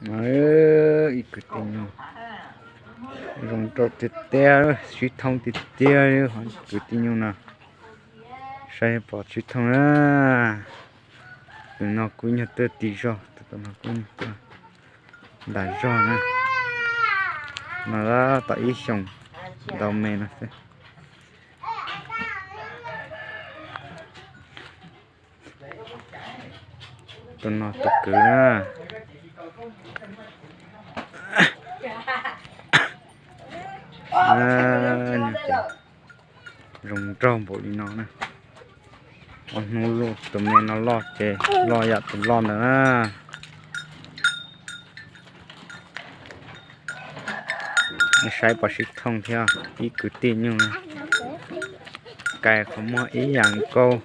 Ib kwv tij nyuj zoo nraug tiag tiag, sib thooj tiag tiag, kwv tij nyuj no. Saib pom sib thooj na. Tus no kuj nyuag tuaj tim zog, tus no kuj nyuag tuaj ntam zog na. No tab tom ib xyoos ntau me no xwb. Tus no tus kwv na. Zoo nraug npaum li no na. Ua hnub tus me no loj ces loj yam tus loj ntawd na. Nej saib pom sib thooj thiab, ib kwv tij nyuj na. Kais qhov muag ib yam nkaus.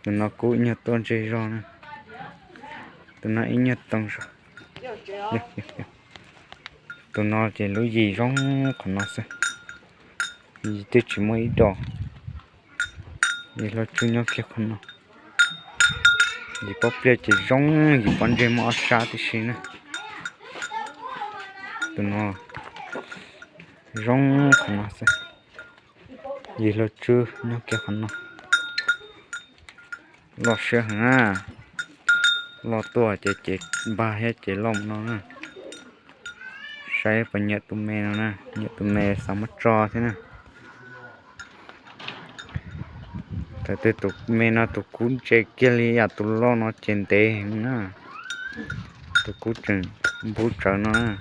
Tus no kuj nyuag tuaj ntseg zog na. Tus no ib nyuag toog zog. Tus no ces lub yim zoo qhov no xwb. Yim twb tsis muaj ib dos. Yim hlo tswb nyob kiag qhov no. Yim pob pliaj ces zoo, yim pob ntseg muaj ob sab tib si na. Tus no zoo qhov no xwb. Yim hlo tswb nyob kiag qhov no. Loj siab heev na. Loj tuaj ces ces npag thiab ces loj no na. Saib puas nyiam tus me no na, nyiam tus me xav muab tso thiab na. Thaum twg tus me no tus kub ntse kiag li yam tus loj no ces ntev heev na. Tus kub tseem npub tsawv no na.